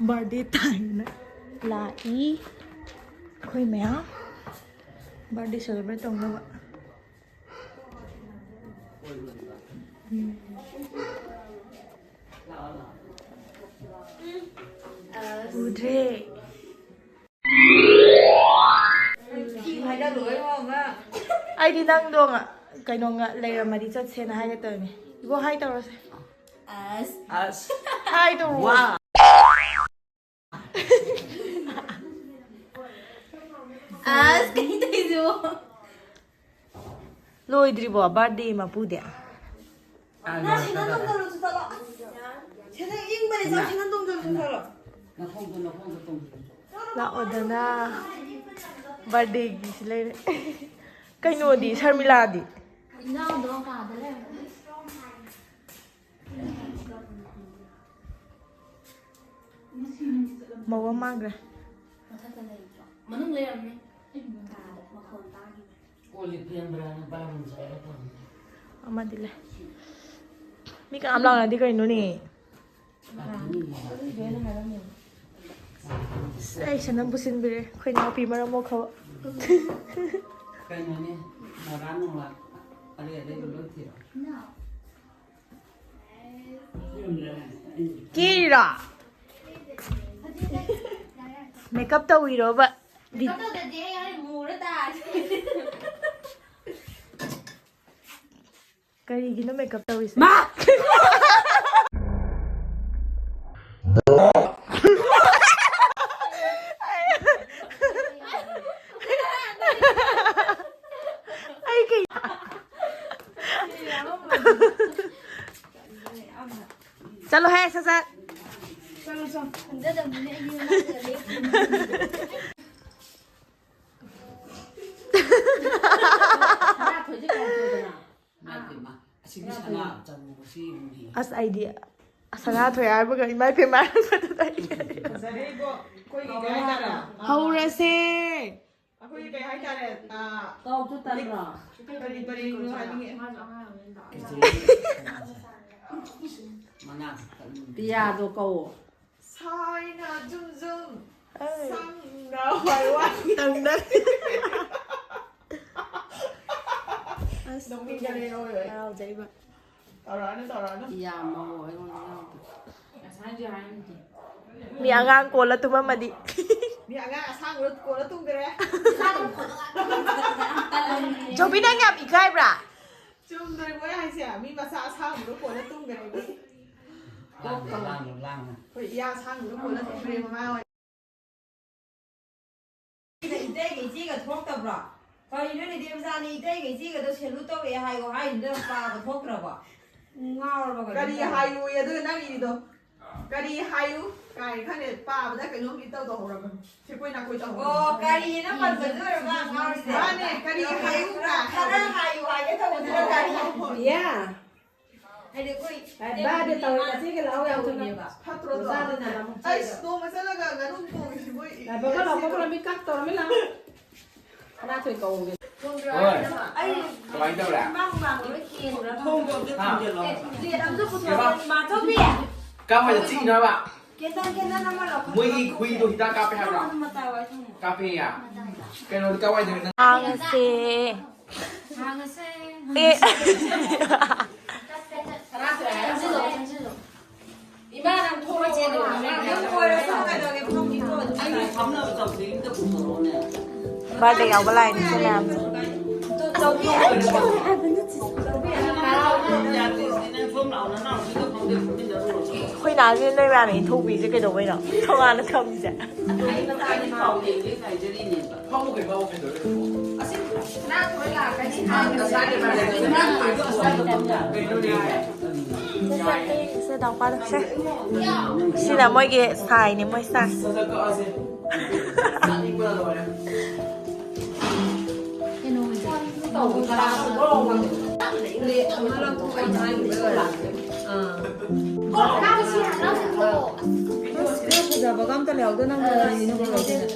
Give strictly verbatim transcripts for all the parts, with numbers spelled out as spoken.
Birthday ꯇꯥꯏꯅ ꯂꯥꯛꯏ ꯑꯩꯈꯣꯏ ꯃꯌꯥꯝ꯫ Birthday celebrate ꯇꯧꯅꯕ꯫ ꯎꯝ꯫ ꯎꯗ꯭ꯔꯦ꯫ ꯑꯩꯗꯤ ꯅꯪꯗꯣ ꯉ-, ꯀꯩꯅꯣ ꯉ-, ꯂꯩꯔꯝꯃꯗꯤ ꯆꯠꯁꯦꯅ ꯍꯥꯏꯒꯦ ꯇꯧꯔꯤꯅꯦ꯫ ꯏꯕꯣ, ꯍꯥꯏ ꯇꯧꯔꯁꯦ꯫ ꯑꯁ꯫ ꯑꯁ꯫ ꯍꯥꯏ ꯇꯧꯔꯣ꯫ ꯋꯥ꯫ ꯑꯁ, ꯀꯩ ꯇꯧꯔꯤꯁꯤꯕꯣ? ꯂꯣꯏꯗ꯭ꯔꯤꯕꯣ birthday ꯃꯄꯨꯗꯤ? ꯅꯪ ꯁꯦꯟꯗꯜ ꯇꯣꯡꯖꯜꯂꯨꯆꯣ ꯆꯠꯂꯣ꯫ ꯁꯦꯟꯗꯜ ꯏꯪꯕꯅꯦ, ꯆꯠꯂꯣ, ꯁꯦꯟꯗꯜ ꯇꯣꯡꯖꯜꯂꯨꯆꯣ ꯆꯠꯂꯣ꯫ ꯂꯥꯛꯑꯣꯗꯅ꯫ Birthdayꯒꯤꯁꯤ ꯂꯩꯔꯦ꯫ ꯀꯩꯅꯣꯗꯤ, ꯁꯔꯃꯤꯂꯥꯗꯤ? ꯏꯟꯖꯥꯡꯗꯣ ꯀꯥꯗ ꯂꯩꯔꯝꯒꯅꯤ꯫ ꯃꯧ ꯑꯃ ꯃꯥꯡꯈ꯭ꯔꯦ꯫ ꯃꯊꯛꯇ ꯂꯩꯇ꯭ꯔꯣ? ꯃꯅꯨꯡ ꯂꯩꯔꯝꯅꯤ꯫ ꯀꯥꯗ ꯃꯈꯣꯟ ꯇꯥꯈꯤꯕ꯫ ꯀꯣꯜ ꯂꯤꯛ ꯐꯦꯡꯕ꯭ꯔꯥꯅ ꯕꯥꯠꯔꯨꯝ ꯆꯠꯂꯒ ꯐꯪꯉꯦ꯫ ꯑꯃꯗꯤ ꯂꯩ꯫ ꯃꯤ ꯀꯅꯥꯝ ꯂꯥꯎꯅꯗꯦ ꯀꯩꯅꯣꯅꯦ꯫ ꯑꯁ, ꯑꯩ ꯁꯅꯝ ꯄꯨꯁꯤꯟꯕꯤꯔꯦ ꯑꯩꯈꯣꯏ ꯏꯅꯥꯎꯄꯤ ꯃꯔꯝ ꯃꯣꯛꯈꯕ꯫ ꯀꯩꯅꯣꯅꯦ, ꯃꯣꯔꯥ ꯅꯨꯡꯂꯥ ꯑꯔꯩ ꯑꯔꯩꯕ ꯂꯣꯏ ꯊꯤꯔꯣ꯫ ꯀꯦꯔꯤꯔꯣ? Makeup ꯇꯧꯔꯤꯔꯣꯕ? ꯀꯝꯗꯧꯗꯗꯤ ꯑꯩ ꯍꯣꯔꯦꯟ ꯃꯨꯔ ꯇꯥꯔꯦ꯫ ꯀꯔꯤꯒꯤꯅꯣ makeup ꯇꯧꯔꯤꯁꯦ? ꯃꯥ! ꯑꯩ ꯀꯩ-, ꯆꯠꯂꯣꯍꯦ, ꯁꯠ ꯁꯠ꯫ ꯁꯅꯥꯊꯣꯏꯁꯦ ꯀꯌꯥꯝ ꯇꯧꯗꯅ? ꯏꯃꯥ ꯏꯄꯦꯝꯃ, ꯑꯁꯤꯒꯤ ꯁꯅꯥ ꯑꯆꯧꯕꯁꯤ ꯌꯦꯡꯉꯨꯅꯦ꯫ ꯑꯁ, ꯑꯩꯗꯤ ꯁꯅꯥꯊꯣꯏ ꯍꯥꯏꯕꯒ ꯏꯃꯥ ꯏꯄꯦꯝꯃ ꯍꯥꯏꯕꯗꯨꯗ ꯑꯩ ꯐꯖꯔꯦ ꯏꯕꯣ꯫ ꯑꯩꯈꯣꯏꯒꯤ ꯀꯩ ꯍꯥꯏꯇꯥꯔꯦ? ꯍꯧꯔꯁꯦ꯫ ꯑꯩꯈꯣꯏꯒꯤ ꯀꯩ ꯍꯥꯏꯇꯥꯔꯦ? ꯑꯥ, ꯀꯥꯎꯁꯨ ꯇꯟꯕ꯭ꯔꯣ? ꯀꯔꯤ ꯄꯔꯦꯡꯅꯣ ꯍꯥꯏꯅꯤꯡꯉꯦ꯫ ꯃꯉꯥ ꯈꯛꯇꯪ꯫ ꯄꯤꯌꯥꯗꯣ ꯀꯧꯋꯣ꯫ ꯊꯥꯏꯅ ꯖꯨꯝ ꯖꯨꯝ ꯁꯪꯅ ꯋꯥꯏ ꯋꯥꯏ꯫ ꯇꯝꯗꯔꯦ꯫ ꯑꯁ, ꯅꯣꯛꯅꯤꯡꯒꯔꯦ ꯅꯣꯏ꯫ ꯍꯔꯥꯎꯖꯩꯕ꯫ ꯇꯧꯔꯛꯑꯅꯨ, ꯇꯧꯔꯛꯑꯅꯨ꯫ ꯌꯥꯝꯃꯣ ꯑꯩꯉꯣꯟꯗ ꯌꯥꯎꯗꯦ꯫ ꯉꯁꯥꯏꯁꯨ ꯍꯥꯏꯔꯝꯗꯦ꯫ ꯃꯤ ꯑꯉꯥꯡ ꯀꯣꯜꯂ ꯇꯨꯝꯃꯝꯃꯗꯤ꯫ ꯃꯤ ꯑꯉꯥꯡ ꯑꯁꯥꯡꯕꯗꯣ ꯀꯣꯜꯂ ꯇꯨꯝꯈ꯭ꯔꯦ꯫ ꯖꯣꯕꯤ, ꯅꯪ ꯌꯥꯝ ꯏꯀꯥꯏꯕ꯭ꯔꯥ? ꯆꯨꯝꯗ꯭ꯔꯦ ꯃꯣꯏ ꯍꯥꯏꯁꯦ꯫ ꯃꯤ ꯃꯆꯥ ꯑꯁꯥꯡꯕꯗꯣ ꯀꯣꯜꯂ ꯇꯨꯝꯈ꯭ꯔꯦ꯫ ꯂꯥꯡꯅꯨ, ꯂꯥꯡꯅꯨ, ꯂꯥꯡꯅꯨ꯫ ꯑꯩꯈꯣꯏ ꯏꯌꯥ ꯑꯁꯥꯡꯕꯗꯣ ꯀꯣꯜꯂ ꯇꯨꯝꯈ꯭ꯔꯦ ꯃꯃꯥ ꯍꯣꯏ꯫ ꯏꯇꯩꯒ ꯏꯆꯦꯒ ꯊꯣꯛꯇꯕ꯭ꯔꯣ? ꯀꯔꯤꯅꯣꯅꯦ ꯗꯦꯕꯖꯥꯅꯤ, ꯏꯇꯩꯒ ꯏꯆꯦꯒꯗꯣ salute ꯇꯧꯔꯛꯑꯦ ꯍꯥꯏꯌꯣ ꯍꯥꯏꯗꯨꯗ ꯄꯥꯕ ꯊꯣꯛꯇ꯭ꯔꯕꯣ? ꯉꯥꯎꯔꯕ ꯀꯩꯅꯣ ꯀꯔꯤ ꯇꯧꯔꯦ꯫ ꯍꯥꯏꯌꯨꯌꯦ ꯑꯗꯨꯒ ꯅꯪ ꯏꯔꯤꯗꯣ? ꯀꯔꯤ ꯍꯥꯏꯌꯨ? ꯀꯥꯏ ꯈꯪꯗꯦ, ꯄꯥꯕꯗ ꯀꯩꯅꯣꯝ ꯏꯇꯧ ꯇꯧꯍꯧꯔꯕꯅꯤ꯫ ꯁꯦꯀꯣꯏ ꯅꯥꯀꯣꯏ ꯇꯧꯍꯧꯔꯕꯅꯤ꯫ ꯑꯣ, ꯀꯔꯤꯅꯣ ꯄꯟꯕꯗꯨ ꯑꯣꯏꯔꯕ ꯉꯥꯎꯔꯤꯁꯦ? ꯃꯥꯅꯦ, ꯀꯔꯤ ꯍꯥꯏꯌꯨ ꯀꯥꯏ ꯈꯔ ꯍꯥꯏꯌꯨ ꯍꯥꯏꯒꯦ ꯇꯧꯕꯗꯨꯗ ꯀꯔꯤ? ꯏꯌꯥ꯫ ꯍꯥꯏꯗꯤ ꯑꯩꯈꯣꯏ ꯕꯥꯔꯗꯦ ꯇꯧꯔꯦ, ꯉꯁꯤꯒꯤ ꯂꯥꯛꯑꯣ ꯌꯥꯝ ꯊꯨꯅ꯫ ꯐꯠꯇ꯭ꯔꯣ ꯑꯗꯣ? ꯃꯆꯥꯗꯨꯅ ꯑꯃꯨꯛ ꯑꯩꯁ, ꯆꯦꯜꯂꯦ꯫ ꯅꯣꯡꯃ ꯆꯠꯂꯒ ꯉꯥꯅꯨ ꯊꯣꯡꯉꯤꯁꯤ ꯃꯣꯏ ꯂꯥꯏꯕꯛ ꯂꯥꯏꯕꯛ ꯂꯝꯕꯤ ꯀꯛ ꯇꯧꯔꯝꯃꯤ ꯂꯥꯛꯑꯣ꯫ ꯁꯅꯥꯊꯣꯏ ꯀꯧꯒꯦ꯫ ꯍꯣꯏ꯫ ꯑꯩ ꯀꯃꯥꯏꯅ ꯇꯧꯔꯦ? ꯁꯨꯃꯥꯡ ꯂꯥꯡꯕ ꯂꯣꯏ ꯀꯦꯟꯈ꯭ꯔꯕ꯫ ꯊꯣꯡꯗꯣ ꯑꯝꯇ ꯍꯥ? ꯊꯤꯡꯖꯤꯜꯂꯣ꯫ ꯑꯦ, ꯄ꯭ꯂꯦꯠ ꯑꯝꯇ ꯄꯨꯊꯣꯔꯛꯑꯣ꯫ ꯀꯦꯕꯥ? ꯃꯥꯙꯕꯤ! ꯀꯥꯏꯋꯥꯏꯗ ꯆꯤꯛꯏꯅꯣ ꯍꯥꯏꯕ? ꯀꯦꯟꯗꯜ, ꯀꯦꯟꯗꯜ ꯑꯃ ꯂꯧꯈꯠꯂꯣ꯫ ꯃꯣꯏꯒꯤ ꯈꯨꯏꯗꯣ ꯍꯤꯗꯥꯛ ꯀꯥꯞꯄꯦ ꯍꯥꯏꯕ꯭ꯔꯣ? ꯑꯗꯨ ꯃꯇꯥꯏ ꯋꯥꯏ ꯊꯝꯃꯣ꯫ ꯀꯥꯞꯄꯦꯌꯦ? ꯀꯩꯅꯣꯗꯤ ꯀꯥꯏꯋꯥꯏꯗꯅꯣ? ꯍꯥꯡꯉꯁꯦ꯫ ꯍꯥꯡꯉꯁꯦ꯫ ꯑꯦ꯫ ꯏꯃꯥ ꯅꯪ ꯊꯣꯛꯂꯛꯑꯣ꯫ ꯅꯪ ꯑꯣꯏꯔꯁꯨ ꯀꯩꯗꯧꯒꯦ? ꯐꯝꯃꯤꯀꯣ꯫ ꯑꯩꯒꯤ ꯐꯝꯅꯕ ꯆꯧꯀ꯭ꯔꯤ ꯑꯝꯇ ꯄꯨꯊꯣꯔꯛꯑꯣꯅꯦ꯫ ꯕꯥꯔꯗꯦ ꯌꯥꯎꯕ ꯂꯥꯏꯅꯤ ꯁꯤ ꯃꯌꯥꯝꯁꯦ꯫ ꯑꯩꯈꯣꯏ ꯅꯥꯁꯦ ꯅꯣꯏ ꯃꯌꯥꯝꯅ ꯏꯟꯊꯣꯛꯄꯤꯁꯦ ꯀꯩꯗꯧꯕꯩꯅꯣ? ꯊꯣꯡꯒꯥꯟꯗ ꯊꯝꯃꯤꯁꯦ꯫ ꯁꯦ, ꯅꯥꯎꯄꯥꯗꯣ, ꯁꯦ꯫ ꯁꯤꯅ ꯃꯣꯏꯒꯤ ꯁꯥꯏꯅꯦ, ꯃꯣꯏ ꯁꯥꯏ꯫ ꯐꯖꯕꯒ ꯑꯝꯇ ꯂꯩꯍꯧꯗꯣ ꯅꯪ ꯀꯔꯤꯅꯣ ꯂꯧꯗꯣꯏꯅꯦ?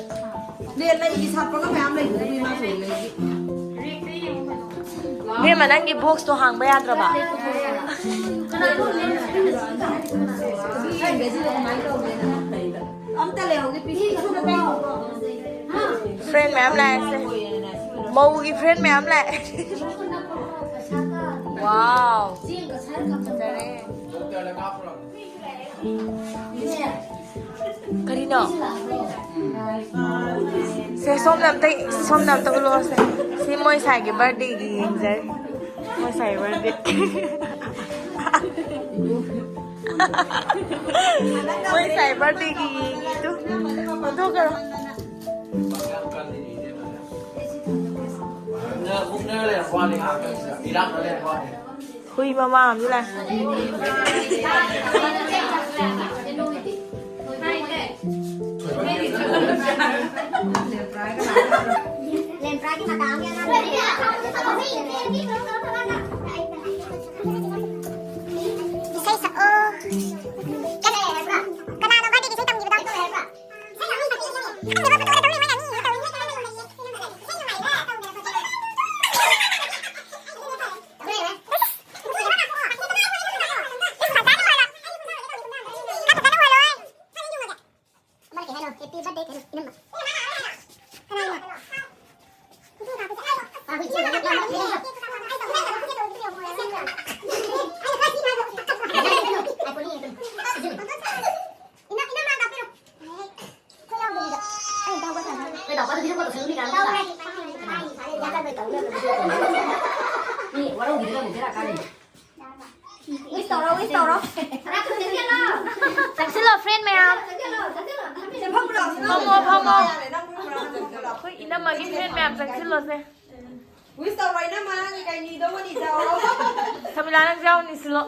ꯂꯦ, ꯂꯩꯒꯤ ꯁꯥꯠꯄꯒ ꯃꯌꯥꯝ ꯂꯩꯕꯗꯨꯕꯨ ꯏꯃꯥ ꯁꯣꯏ ꯂꯩꯒꯤ꯫ ꯏꯕꯦꯝꯃ, ꯅꯪꯒꯤ ꯕꯣꯛꯁꯇꯣ ꯍꯥꯡꯕ ꯌꯥꯗ꯭ꯔꯕ? ꯌꯦꯡꯒꯦ ꯑꯗꯨꯗꯤ ꯀꯃꯥꯏꯅ ꯇꯧꯒꯦꯅ꯫ ꯑꯝꯇ ꯂꯩꯍꯧꯗꯦ, ꯄꯤꯁꯤ ꯈꯛꯇ ꯇꯩꯍꯧꯕ꯭ꯔꯣ? ꯐ꯭ꯔꯦꯟ ꯃꯌꯥꯝ ꯂꯥꯛꯑꯦꯁꯦ꯫ ꯃꯧꯒꯤ ꯐ꯭ꯔꯦꯟ ꯃꯌꯥꯝ ꯂꯥꯛꯑꯦ꯫ ꯋꯥꯎ꯫ ꯐꯖꯔꯦ꯫ ꯀꯔꯤꯅꯣ? ꯁꯦ, ꯁꯣꯝꯗ ꯑꯝꯇ, ꯁꯣꯝꯗ ꯑꯝꯇ ꯎꯠꯂꯛꯑꯣꯁꯦ꯫ ꯁꯤ ꯃꯣꯏ ꯁꯥꯏꯒꯤ ꯕꯥꯔꯗꯦꯒꯤ ꯌꯦꯡꯖꯔꯤ꯫ ꯃꯣꯏ ꯁꯥꯏ ꯕꯥꯔꯗꯦ꯫ ꯃꯣꯏ ꯁꯥꯏ ꯕꯥꯔꯗꯦꯒꯤ ꯌꯦꯡꯉꯤꯗꯨ꯫ ꯑꯣꯟꯊꯣꯛꯈ꯭ꯔꯣ꯫ ꯍꯨꯏ ꯃꯃꯥ ꯑꯃꯁꯨ ꯂꯥꯛꯑꯦ꯫ ꯂꯦꯝꯄ꯭ꯔꯥꯒꯤ ꯃꯇꯥ ꯑꯃ ꯌꯥꯎꯔꯝꯃꯦ꯫ ꯏꯁꯩ ꯁꯛꯑꯣ꯫ ꯀꯅꯥꯅꯣ ꯕꯥꯔꯗꯦꯒꯤ ꯏꯁꯩ ꯇꯝꯈꯤꯕꯗꯣ? ꯃꯤ ꯋꯥꯔꯧꯕꯤꯗꯅ ꯑꯃꯨꯛ ꯕꯦꯔꯥ ꯀꯥꯅꯤ꯫ Wish ꯇꯧꯔꯣ, wish ꯇꯧꯔꯣ꯫ ꯆꯪꯁꯤꯜꯂꯣ, friend ꯃꯌꯥꯝ꯫ ꯐꯝꯃꯣ, ꯐꯝꯃꯣ꯫ ꯑꯩꯈꯣꯏ ꯏꯅꯝꯃꯒꯤ friend ꯃꯌꯥꯝ ꯆꯪꯁꯤꯜꯂꯣꯁꯦ꯫ Wish ꯇꯧꯔꯣ, ꯏꯅꯝꯃ, ꯅꯪꯒꯤ ꯀꯩꯅꯤꯗꯣ ꯃꯅꯤ ꯆꯥꯎꯔꯣ꯫ ꯁꯃꯤꯂꯥ, ꯅꯪꯁꯨ ꯌꯥꯎꯅꯤ, ꯁꯤꯜꯂꯣ꯫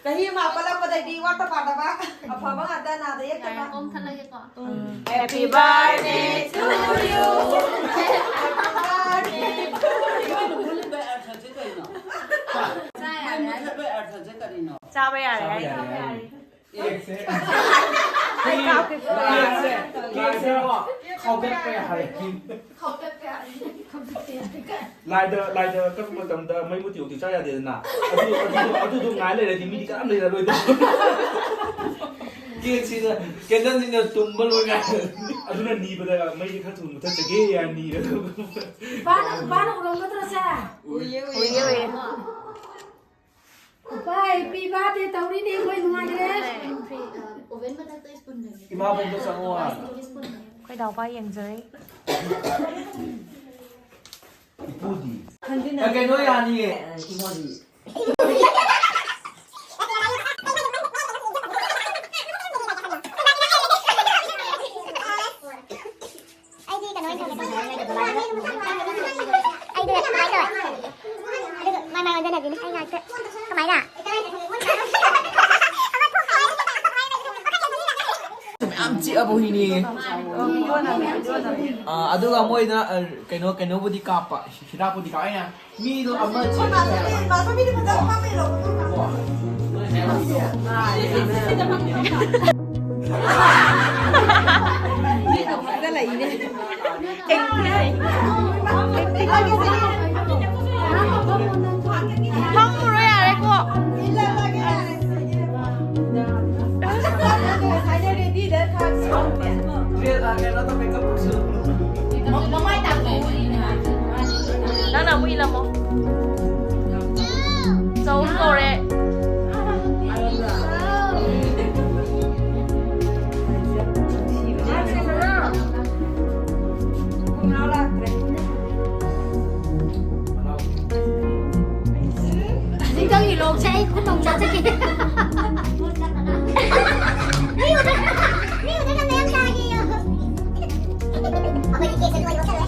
ꯆꯍꯤ ꯑꯃ ꯍꯥꯞꯄꯠꯂꯛꯄꯗꯩꯗꯤ ꯋꯥꯠꯇ ꯄꯥꯗꯕ ꯑꯐꯕ ꯉꯥꯛꯇ, ꯅꯥꯗ ꯌꯦꯛꯇꯕ꯫ ꯉꯥꯏꯈꯣ, ꯑꯃꯨꯛ ꯊꯠꯂꯒꯦꯀꯣ꯫ ꯎꯝ꯫ Happy birthday to you. Happy birthday to you. ꯍꯨꯜꯂꯤꯕꯩ ꯑꯔꯊꯁꯦ ꯀꯩꯅꯣ? ꯍꯥ? ꯆꯥ ꯌꯥꯔꯦ꯫ ꯃꯩ ꯃꯨꯊꯠꯄꯩ ꯑꯔꯊꯁꯦ ꯀꯔꯤꯅꯣ? ꯆꯥꯕ ꯌꯥꯔꯦ꯫ ꯆꯥꯕ ꯌꯥꯔꯦ ꯍꯥꯏ꯫ ꯀꯦꯛꯁꯦ꯫ ꯑꯩ ꯀꯥꯎꯈ꯭ꯔꯦ꯫ ꯀꯦꯛꯁꯦ, ꯀꯦꯛꯁꯦꯀꯣ, ꯈꯥꯎꯗꯠꯄ ꯌꯥꯔꯦ꯫ ꯂꯥꯏꯗ, ꯂꯥꯏꯗ ꯀꯠꯄ ꯃꯇꯝꯗ ꯃꯩ ꯃꯨꯠꯇꯤ ꯍꯧꯖꯤꯛ ꯆꯥ ꯌꯥꯗꯦꯗꯅ꯫ ꯑꯗꯨ, ꯑꯗꯨ, ꯑꯗꯨꯗꯣ ꯉꯥꯏ ꯂꯩꯔꯗꯤ ꯃꯤꯗꯤ ꯀꯅꯥꯝ ꯂꯩꯔꯔꯣꯏꯗ꯫ ꯀꯦꯛꯁꯤꯅ, ꯀꯦꯟꯗꯜꯁꯤꯅ ꯇꯨꯝꯕ ꯂꯣꯏ ꯉꯥꯏ꯫ ꯑꯗꯨꯅ ꯅꯤꯕꯗ ꯃꯩꯁꯦ ꯈꯔ ꯊꯨꯅ ꯃꯨꯊꯠꯆꯒꯦ ꯌꯥ ꯅꯤꯔꯒ꯫ ꯅꯨꯄꯥꯅ, ꯅꯨꯄꯥꯅ ꯎꯔꯝꯒꯗ꯭ꯔꯣ ꯁꯦ? ꯎꯏꯌꯦ, ꯎꯏꯌꯦ꯫ ꯎꯏꯌꯦ, ꯎꯏꯌꯦ꯫ ꯎꯄꯥ, ꯍꯦꯄꯤ ꯕꯥꯔꯗꯦ ꯇꯧꯔꯤꯅꯦ, ꯑꯩꯈꯣꯏ ꯅꯨꯡꯉꯥꯏꯈ꯭ꯔꯦ꯫ ꯑꯣꯚꯦꯟ ꯃꯊꯛꯇ ꯁ꯭ꯄꯨꯟ ꯂꯩꯌꯦ꯫ ꯏꯃꯥꯕꯣꯛꯇ ꯆꯪꯉꯣ ꯍꯥꯏ꯫ ꯁ꯭ꯄꯨꯟ ꯂꯩꯌꯦ꯫ ꯑꯩꯈꯣꯏ ꯗꯥꯎꯄꯥ ꯌꯦꯡꯖꯔꯤ꯫ ꯏꯄꯨꯗꯤ? ꯈꯪꯗꯦ ꯅꯪ꯫ ꯑ, ꯀꯩꯅꯣ ꯌꯥꯅꯤꯌꯦ, ꯑ, ꯀꯩꯅꯣꯗꯤ꯫ ꯑꯩꯗꯤ ꯀꯩꯅꯣ ꯑꯣꯏꯅ ꯇꯧꯒꯦ ꯇꯧꯕꯅꯦ꯫ ꯑꯩꯗꯤ ꯀꯃꯥꯏꯅ ꯇꯧꯋꯦ? ꯑꯗꯨꯒ ꯃꯥꯏ ꯃꯥꯏ ꯑꯣꯟꯁꯤꯜꯂꯕꯤꯅꯤ꯫ ꯑꯩ ꯉꯥꯏꯍꯥꯛꯇ ꯀꯃꯥꯏꯅ? ꯃꯌꯥꯝ ꯆꯤꯛꯑꯕ ꯍꯨꯏꯅꯤ꯫ ꯑꯥ, ꯑꯗꯨꯒ ꯃꯣꯏꯗ, ꯑ, ꯀꯩꯅꯣ, ꯀꯩꯅꯣꯕꯨꯗꯤ ꯀꯥꯞꯄ, ꯍꯤꯗꯥꯛꯄꯨꯗꯤ ꯀꯥꯞꯄ꯫ ꯑꯩꯅ ꯃꯤꯗꯣ ꯑꯃ ꯆꯦꯟꯕ ꯌꯥꯏ꯫ ꯐꯝꯃꯨꯔꯣ ꯌꯥꯔꯦꯀꯣ꯫ ꯅꯪꯅ ꯑꯃꯨꯛ ꯏꯜꯂꯝꯃꯣ꯫ ꯆꯍꯨꯝ ꯀꯧꯔꯦ꯫ ꯅꯪꯒꯤ ꯂꯣꯛꯁꯦ ꯑꯩ ꯈꯨꯠ ꯑꯃꯨꯛ ꯆꯥꯖꯒꯦ꯫ ꯃꯤ ꯎꯗ꯭ꯔ-, ꯃꯤ ꯎꯗ꯭ꯔꯀꯥꯟꯗ ꯌꯥꯝ ꯆꯥꯒꯦꯌꯣ꯫ ꯑꯩꯈꯣꯏꯗꯤ ꯀꯦꯛꯁꯦ ꯂꯣꯏ ꯂꯣꯏꯁꯜꯂꯦ꯫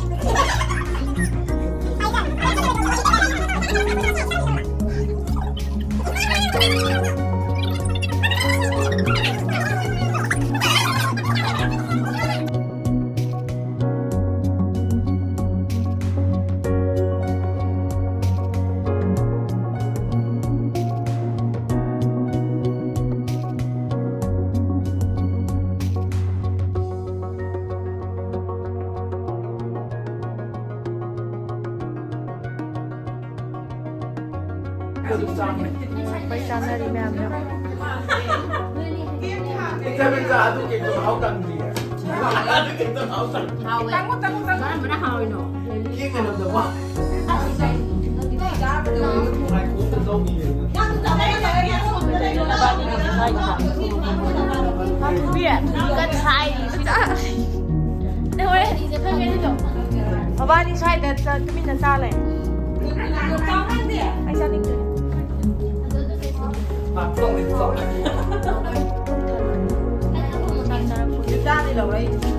ꯑꯩꯈꯣꯏ ꯆꯥꯅꯔꯤ ꯃꯌꯥꯝꯗꯣ꯫ ꯆꯥꯃꯤꯟ ꯆꯥ ꯑꯗꯨ ꯀꯩꯅꯣ ꯃꯍꯥꯎ ꯇꯪꯗ꯭ꯔꯤꯌꯦ꯫ ꯑꯗꯨ ꯀꯩꯅꯣ ꯃꯍꯥꯎ ꯇꯪ-, ꯍꯥꯎꯋꯦ꯫ ꯇꯪꯉꯣ, ꯇꯪꯉꯣ, ꯇꯪꯉꯣ꯫ ꯀꯔꯝꯕꯅ ꯍꯥꯎꯔꯤꯅꯣ? ꯀꯦꯛꯅ ꯅꯝꯗ ꯋꯥ꯫ ꯉꯥꯏꯈꯣ, ꯑꯝꯇ ꯂꯧꯈꯤꯒꯦ꯫ ꯅꯕꯥꯅꯤꯒꯤ ꯁ꯭ꯋꯥꯏꯗ ꯍꯥꯞꯄꯣ꯫ ꯀꯠ ꯁꯥꯏꯔꯤ꯫ ꯅꯪ ꯍꯣꯔꯦꯟ ꯃꯕꯥꯅꯤ ꯁ꯭ꯋꯥꯏꯗ ꯆ-, ꯇꯨꯃꯤꯟꯅ ꯆꯥ ꯂꯩ꯫ ꯑꯩ ꯆꯥꯅꯤꯡꯗꯦ꯫ ꯆꯥꯗꯤ ꯂꯧꯔꯛꯏ꯫